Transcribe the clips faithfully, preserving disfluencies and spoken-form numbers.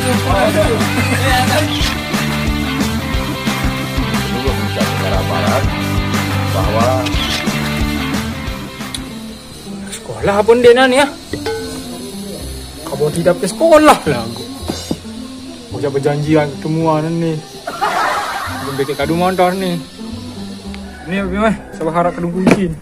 Dulu bisa dengar aparat bahwa sekolah pun dia nanya. Kamu tidak ke sekolah lah. Udah berjanjian ketemuan ni. Belum bikin kado motor ni. Ni apa mah? Sabar harap kedung kuncin.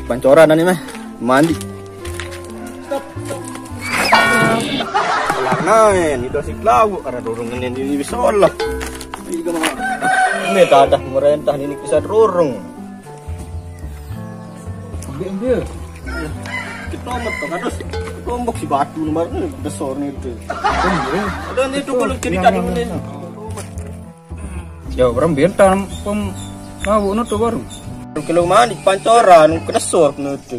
Pancoran ni mah. Mandi. Kelar naen, itu si lauk karena dorong ini di solah. Ini tak ada merentah ini bisa dorong. Ambil dia. Kita omet tuh kadus. Tombok si batu nomor ini besar nih itu. Ada nih tuh kalau cerita dulu nih. Ya, orang bentar pem tahu no tuh baru. Kalau mandi pancoran kena sor no tuh.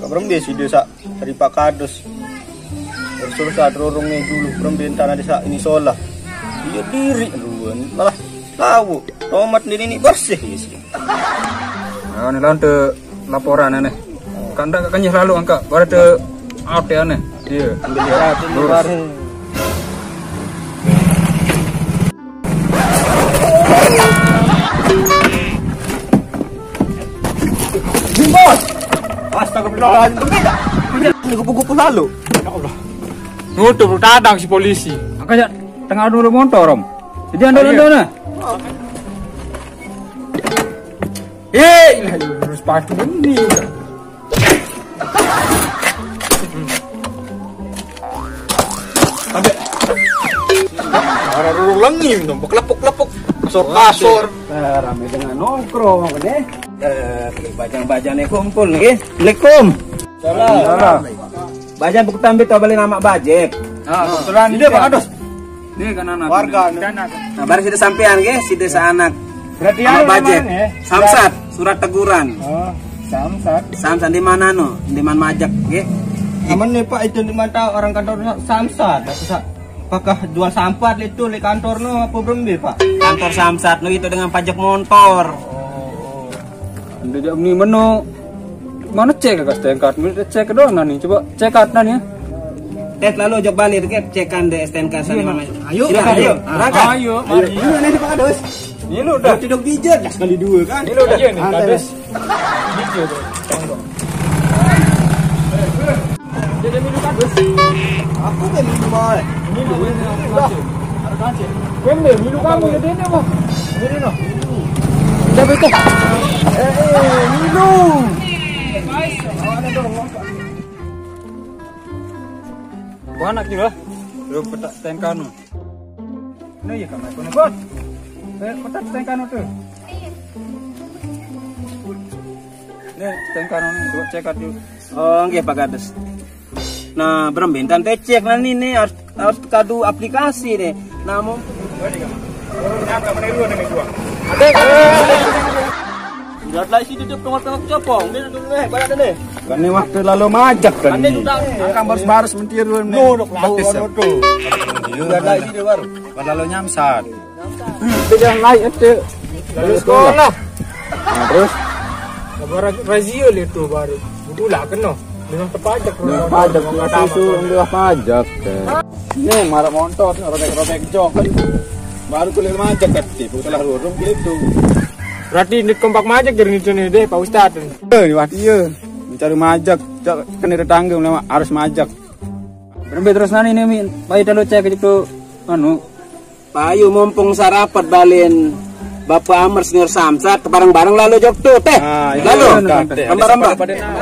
Orang biasa dia sak dari Pak Kadus. Terus saat rorong ni dulu orang bentar ada sak ini solah. Dia diri ruan malah tahu. Tomat ni ini bersih ya sih. Nah, ni lantai laporan aneh. Kan tak kenyih lalu angkat. Baru tu out ya aneh. Iya. Ambil dia. Lurus. Astagfirullahaladzim. Ini kupu-kupu lalu. Ya Allah. Nutup lu tadang si polisi. Angkat tengah dulu motor om. Jadi anda dulu nah. Eh, ilah, terus patu ini. Sampai. Orang ruru lengi, bekelepuk-kelepuk. Kasur-kasur. Eh, rame dengan nongkrong deh. Eh, bajang-bajang ni kumpul ni. Assalamualaikum. Salam. Bajang buku tambi tu balik nama bajek. Ah, kebetulan ini Pak Adus. Ini kan anak. Warga. Nah, baru sudah sampean ke, sudah seanak. Berarti anak bajek. Samsat, surat teguran. Oh, Samsat. Samsat di mana no? Di mana majak, ke? Aman ni Pak, itu di mata orang kantor Samsat. Aku sa Apakah jual sampat itu di kantor no apa berembe Pak? Kantor Samsat no itu dengan pajak motor. Oh, oh. Anda jam ni mana? Mana cek ke S T N K? Cek ke doang nani. Coba cek kat nani ya. Tes lalu jok balik ke cekan di S T N K sana. Ayo, ayo, berangkat. Ayo, mari. Ini ada Pak Dos. Ini lu udah. Tidak bijak ya sekali dua kan? Ini lu udah. Iya nih, Pak Dos. Dia ada minum kardus. Aku kan minum air. Minum air. Dah. Ada kancil. Kau ambil minum kamu ya dia mah. Ini noh. Siapa itu? Eh, eh, minum. Kau anak juga. Lu petak tengkanu. Ini ya kan aku nih. Eh, petak tengkanu tuh. Ini tengkanu nih, dua cekat yuk. Oh, nggih Pak Kades. Nah, berembe enten tecek nah ni, ni harus, harus kadu aplikasi ni. Namun udah lah isi di tengah-tengah copong. Ni dulu eh, barat ni. Kan ni waktu lalu majak kan ni. Angkang baru-baru sementir dulu ni. Batis ya. Udah lah isi di baru. Kan lalu nyamsat. Beda lain itu. Lalu sekolah. Nah, terus? Baru razia le tu baru. Betul lah kena. Dengan terpajak. Dengan pajak, dengan susu, dengan pajak. Ni marak montor, robek-robek jok kan. Baru kulit majak kan, tipu telah rurung gitu. Berarti ini kompak majak dari ni deh, Pak Ustaz. Eh, wah iya. Mencari majak, cak kena tetangga memang harus majak. Berembe terus nani ni, Mi? Baik, lalu cek itu, anu. Payu mumpung sarapat balen Bapak Amar Senior Samsat, bareng-bareng lalu jok tu, teh. Ah, iya, lalu. Iya, teh. Ramba-ramba. Ada sarapat pada now.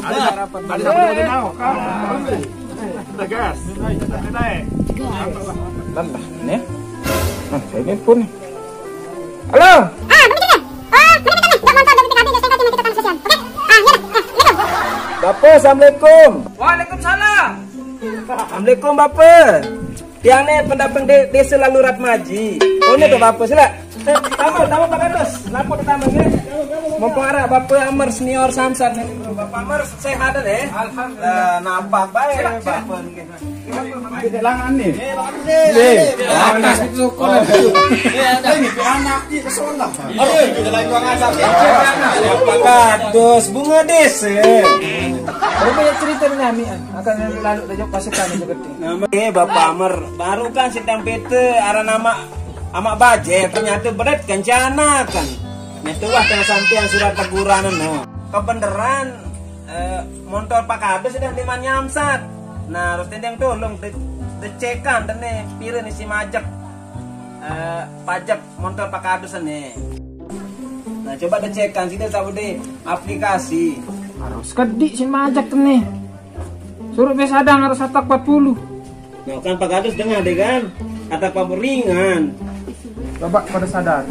Ada sarapat pada now. Tegas. Lelah, ni. Nah, saya ni pun. Halo. Ah, begitu ya. Ah, begitu ya. Nggak nonton dari T K B, biasanya kan cuma kita kan sosial. Oke? Ah, iya dah. Ah, iya tuh. Bapak, assalamualaikum. Waalaikumsalam. Assalamualaikum, Bapak. Tiang ni pendatang de desa Lalurat Maji. Oh, ni tu Bapak, sila. Eh, tamu, tamu Pak Kadus. Lapor tamu ni. Mumpung ada Bapak Amar Senior Samsat ni. Bapak Amar sehat ni? Alhamdulillah. Nah, nampak baik Bapak ni. Kita langan nih. Nih, panas itu sekolah. Ini anak kita sekolah. Aduh, kita lagi kurang ajar. Siapa kados bunga desa. Ada banyak cerita nih, Ami. Akan lalu dah jawab pasukan itu gede. Nama eh Bapak Amer baru kan sedang bete arah nama Amak Baje, ternyata berat kan cana kan. Nyata wah tengah sampean surat teguran no. Kebeneran eh, motor Pak Kadus sedang di nyamsat. Nah, harus tendeng tolong de decekan dene pire nih si majek. Eh, pajak motor Pak Kadus nih. Nah, coba decekan sini sabu di aplikasi. Harus kedik si majek nih. Suruh biasa ada harus atak empat puluh. Nah, kan Pak Kadus dengar deh kan. Kata Pak Beringan. Coba pada sadar.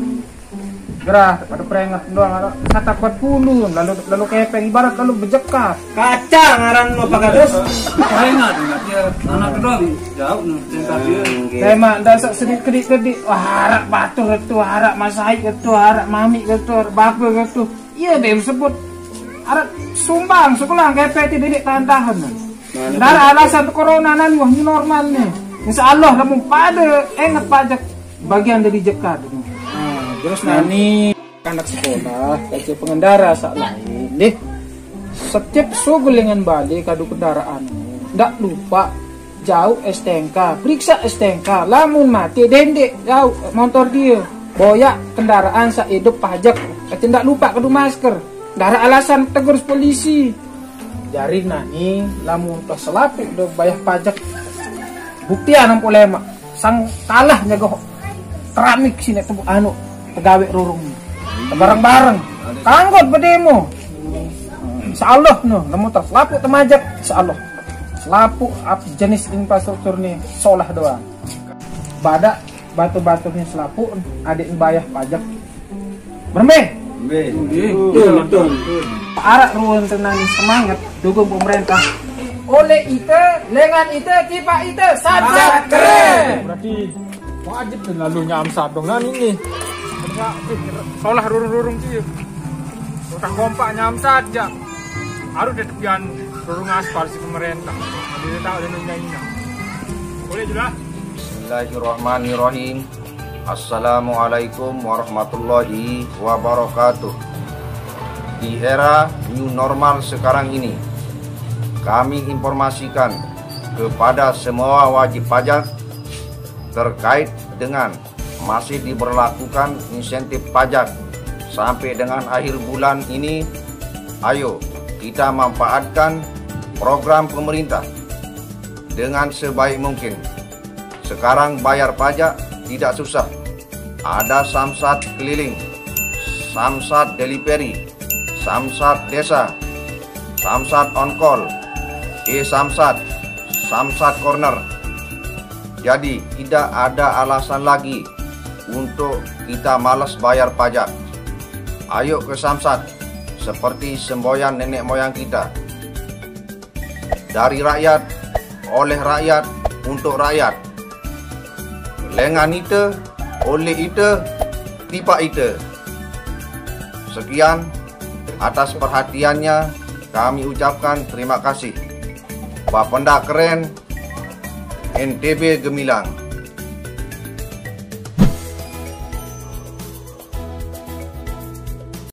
Gerah, pada peringat doang ada. Kata empat puluh lalu lalu kepeng ibarat lalu bejekat. Kaca ngaran lo Pak Kadus. Peringat, ingat dia anak doang. Jauh nih, cinta dia. Tema dasar sedikit kedik-kedik. Wah, arak batur itu, arak masai itu, arak mami itu, arak bape itu. Iya deh sebut. Arak sumbang sekolah kepeng itu didik tahan-tahan. Nah, ini Dar kan alasan corona nan wah ini normal nih. Insya Allah kamu pada ingat pajak bagian dari jekat. Nah, terus nani anak sekolah, kecil pengendara saat lain deh. Setiap sugul dengan balik kadu kendaraan, ndak lupa jauh S T N K, periksa S T N K, lamun mati dendek jauh motor dia. Boyak kendaraan sa hidup pajak, kecil ndak lupa kadu masker. Ndak ada alasan tegur polisi. Jari nani lamun terselapu do bayar pajak. Bukti anak ulama sang kalah nyago keramik sini tuh anu pegawai rurung bareng-bareng kanggot bedemo. Insya Allah no, lamun terselapu temajak insya Allah selapu ap jenis infrastruktur nih solah doang. Badak batu-batu nih selapu adik bayar pajak. Bermbe? Betul, betul. Arak ruang tenang semangat dukung pemerintah. Oleh ite, lengan ite, tipa ite, sansat keren. Berarti wajib nih lalu nyamsat dong. Nah ini. Solah rurung-rurung sih. Udah kompak nyamsat ya. Harus di tepian rurung aspal si pemerintah. Jadi tak ada nanya-nanya. Boleh jelas? Bismillahirrahmanirrahim. Assalamualaikum warahmatullahi wabarakatuh. Di era new normal sekarang ini, kami informasikan kepada semua wajib pajak terkait dengan masih diberlakukan insentif pajak sampai dengan akhir bulan ini. Ayo kita manfaatkan program pemerintah dengan sebaik mungkin. Sekarang bayar pajak tidak susah. Ada samsat keliling, samsat delivery, samsat desa, samsat on call, e-samsat, samsat corner. Jadi tidak ada alasan lagi untuk kita malas bayar pajak. Ayo ke samsat seperti semboyan nenek moyang kita. Dari rakyat, oleh rakyat, untuk rakyat. Lengan ite, oleh ite, tipa ite. Sekian atas perhatiannya kami ucapkan terima kasih. Bapenda keren, N T B Gemilang.